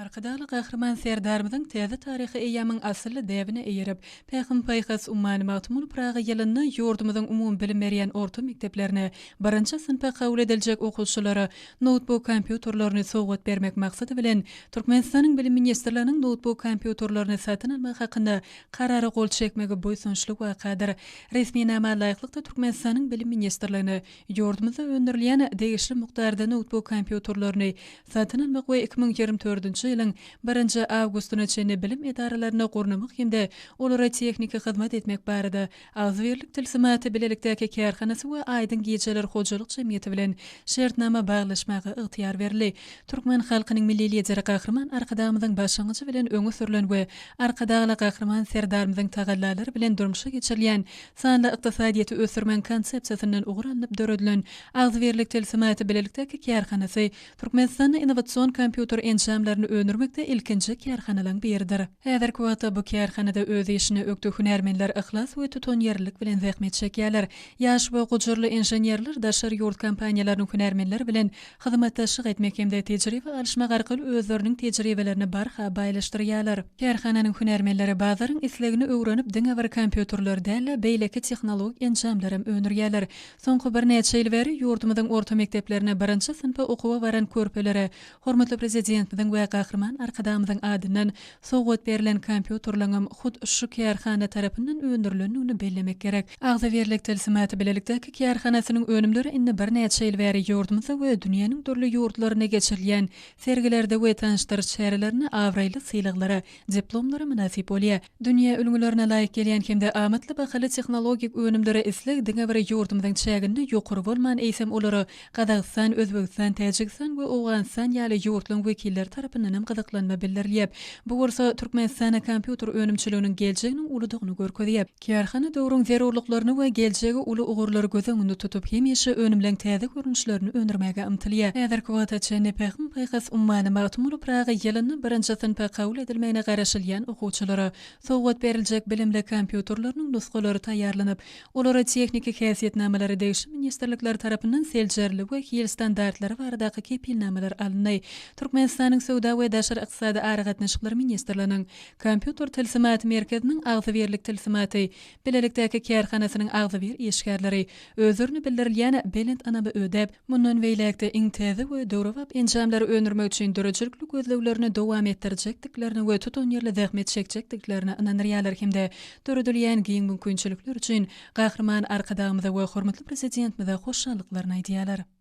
Arkadagly Gahryman Serdarymyzyň täze taryhy eýýamyň asylly däbine eýerip, Pähim-paýhas ummany Magtymguly Pyragy ýylynda ýurdumyzyň umumybilim berýän orta mekdeplerine birinji synpa kabul ediljek okuwçylara noutbuk kompýuterlerini sowgat bermek maksady bilen, Türkmenistanyň Bilim ministrliginiň noutbuk kompýuterlerini satyn almak hakynda Karara gol çekmegi buýsançly wakadyr. Resminama laýyklykda, Türkmenistanyň Bilim ministrligine ýurdumyzda öndürilýän degişli mukdarda noutbuk kompýuterlerini satyn almak we 2024-nji ýylyň birinji awgustyna çenli bilim edaralarynda gurnamak hem-de olara tehniki hyzmat etmek barada Agzybirlik tilsimaty bilelikdäki kärhanasy we Aýdyň gijeler hojalyk jemgyýeti bilen şertnama baglaşmaga ygtyýar berildi. Türkmen halkynyň Milli Lideri Gahryman Arkadagymyzyň başlangyjy bilen öňe sürlen we Arkadagly Gahryman Serdarymyzyň tagallalary bilen durmuşa geçirilýän sanly ykdysadyýeti ösdürmegiň konsepsiýasyndan ugur alnyp döredilen Agzybirlik tilsimaty bilelikdäki kärhanasy Türkmenistanda innowasion kompýuter enjamlaryny öndürmekde ilkinji kärhanalaryň biridir. Häzirki wagtda bu kärhanada öz işine ökde hünärmenler yhlas we tutanýerlilik bilen zähmet çekýärler. Ýaş we gujurly inženerler daşary ýurt kompaniýalarynyň hünärmenleri bilen hyzmatdaşlyk etmek hem-de tejribe alyşmak arkaly özleriniň tejribelerini barha baýlaşdyrýarlar. Kärhananyň hünärmenleri bazaryň islegini öwrenip, diňe bir kompýuterleri däl-de, beýleki tehnologik enjamlaram öndürýärler. Soňky birnäçe ýyl bäri ýurdumyzyň orta mekdeplerine birinji synpa okuwa baran körpelere hormatly Prezidentimiziň we Gahryman Arkadagymyzyň adyndan sowgat berlen kompýuterleňem hut şu kärhana tarapyndan öndürilendigini bellemek gerek. Agzybirlik tilsimaty bilelikdäki kärhanasynyň önümleri indi birnäçe ýyl bäri ýurdumyzda we dünýäniň dürli ýurtlarynda geçirilýän sergilerde we tanyşdyryş çärelerinde abraýly sylaglara, diplomlara mynasyp bolýar. Dünýä ülňülerine laýyk gelýän hem-de amatly bahaly tehnologik önümlere isleg diňe bir ýurdumyzyň çäginde ýokary bolman, eýsem olara Gazagystan, Özbegistan, Täjigistan we Owganystan ýaly ýurtlaryň wekilleri tarapyndan hem gyzyklanma bildirilýär. Bu bolsa Türkmenistanda kompýuter önümçiliginiň geljeginiň uludygyny görkezýär. Kärhana döwrüň zerurlyklaryny we geljegi uly ugurlary göz öňünde tutup, hemişe önümleň täze görnüşlerini öndürmäge ymtylýar. Häzirki wagta çenli Pähim-paýhas ummany Magtymguly Pyragy ýylynda birinji synpa kabul edilmegine garaşylýan okuwçylara sowgat beriljek bilimli kompýuterleriniň nusgalary taýýarlanyp, olara tehniki häsiýetnamalary degişli ministrlikler tarapyndan seljerildi we hil standartlary baradaky kepilnamalar alyndy. Türkmenistanyň Söwda we daşary ykdysady aragatnaşyklar ministrliginiň Kompýuter tilsimaty merkeziniň Agzybirlik tilsimaty bilelikdäki kärhanasynyň agzybir işgärleri özlerine bildirilýän belent ynamy ödäp, mundan beýläk-de iň täze we döwrebap enjamlary öndürmek üçin döredijilikli gözleglerini dowam etdirjekdiklerine we tutanýerli zähmet çekjekdiklerine ynandyrýarlar hem-de döredilýän giň mümkinçilikler üçin Gahryman Arkadagymyza we hormatly Prezidentimize hoşallyklaryny aýdýarlar.